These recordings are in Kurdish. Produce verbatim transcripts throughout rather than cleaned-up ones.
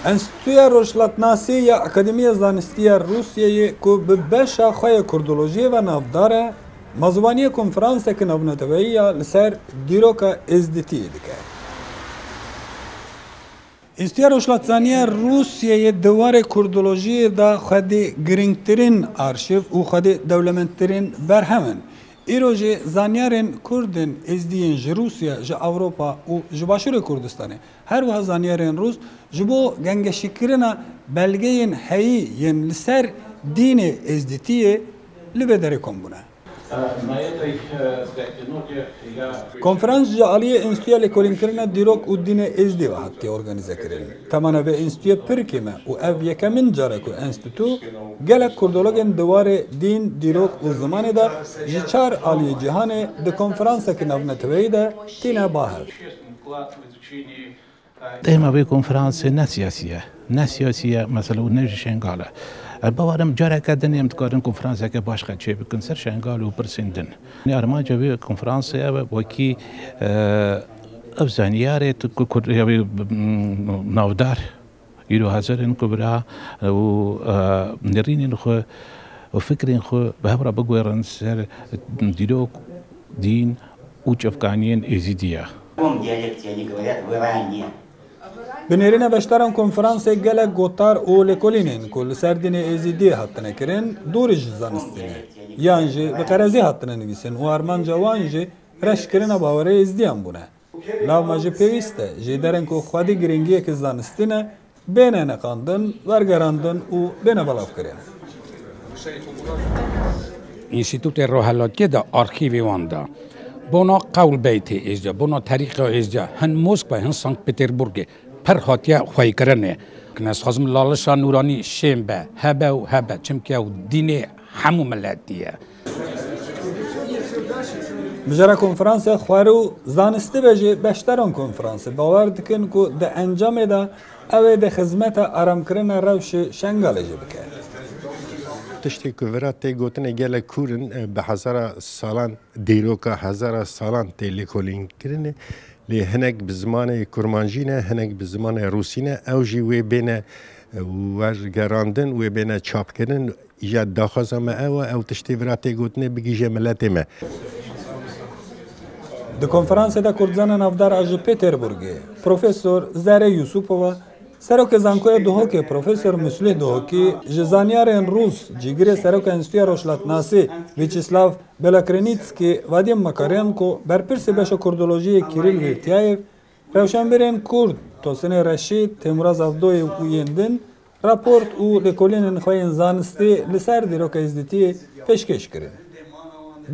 Enstîtuya Rojhilatnasî ya Akademiya Zanistî ya Rûsyayê ku bi beşa xwe ya Kurdolojiyê ve navdar e, mazûvaniyê konferanseke navneteweyî ya li ser dîroka Êzdîtiyê dike. Enstîtuya Rojhilatzaniya Rûsyayê di warê Kurdolojiyê de xwedî girîngtirîn arşîv û xwedî dewlemendtirîn berhem in. Îro jî zanyarên Kurd ên Êzdî yên ji Rûsya, ji Ewropa û ji Başûrê Kurdistanê, her wiha zanyarên Rûs ji bo gengeşîkirina belgeyên heyî yên li ser dînê Êzdîtiyê li vê derê kom bûne. Konferans ji aliyê Enstîtuya Lêkolînkirina Dîrok û Dînê Êzdî ve hatiye organîzekirin. Temana vê enstîtuyê pir kêm e û ev yekemîn car e ku enstîtu gelek kurdologên di warê dîn, dîrok û zimanê de ji çar aliyê cîhanê di konferanseke navneteweyî de tîne ba hev. Tema vê konferansê ne siyasî ye. Ne siyasî ye, mesela, û ne jî Şengal e. Ez bawer im careke din em dikarin konferanseke baş xwe çêbikin ser Şengal û pirsên din. Armanca vê konferansê ev e, wekî, e, ev zanyarê tu ku kur-, ya wê, mm, navdar, îro hazir in ku bira û, e, nêrînên xwe û fikrên xwe bi hev re biguherin ser dîrok, dîn û çavkaniyên Êzîdî ye. Бом диалект, они говорят, в Иране. Bi nêrîna beşdaran konferansê gelek gotar û lêkolînên ku li ser dînê Êzîdî hatine kirin, dûrî ji zanistî ne. Yan jî bi qerezî hatine nivîsin û armanca wan jî reşkirina bawerê Êzdiyan bûne. Lawma jî pêwîst e, jêderên ku xwedî girîngiyeke zanistî ne, bêne neqandin, wergerandin û bêne belavkirin. Înstîtûtê Rohelatiyê de arxîvê wan de bona qewlbeytê Êzdiya, bona terîqa Êzdiya, hin Moskva, hin Sankt Peterburgê pir hatiye xweykirinê. Ez dixwazim lalişa nûranî şên be, hebe û hebe, çimkî ew dînê hemû miletî ye. Mijara konferansê xwarî û zanistî be jî beşdaran konferansê bawer dikin ku di encamê de ew ê di xizmeta aramkirina rewşê Şengalê jî bike. Tiştê ku vira tê gotinê gelek kûr in, e, bi hezara salan, dîroka hezara salan tê lêkolînkirinê. Lê hinek bi zimanê kurmancî ne, hinek bi zimanê rûsî ne. Ew jî wê bêne, e, wergerandin, wê bêne çapkirin. Îja daxwaza me ew e, ew tiştê vira tê gotinê bigihîje miletê me. Di konferansê de kurdzana navdar a ji Pêterburgê, Profesor Zerê Yusupova, serokê Zankoya Duhokê Profesor Muslih Duhokî, ji zanyarên Rûs, cîgirê seroka Enstîtuya Rojhilatnasî Vyacheslav Belokrenitskî, Vadim Makarenko, berpirsê beşa Kurdolojiyê Kirîl Vertyayev, rewşenbîrên Kurd Tosinê Reşîd, Têmûraz Avdoyev û yên din, raport û lêkolînên xwe yên zanistî li ser dîroka Êzdîtiyê pêşkêş kirin.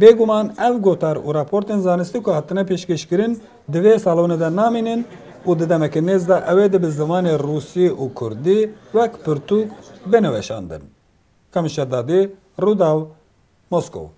Bêguman ev gotar û raportên zanistî ku hatine pêşkêşkirin di vê salonê de namînin û di demeke nêz de ew ê di bi zimanê rûsî û kurdî wek pirtûk bêne weşandin. Kamîl Şedadî, Rûdaw, Moskow.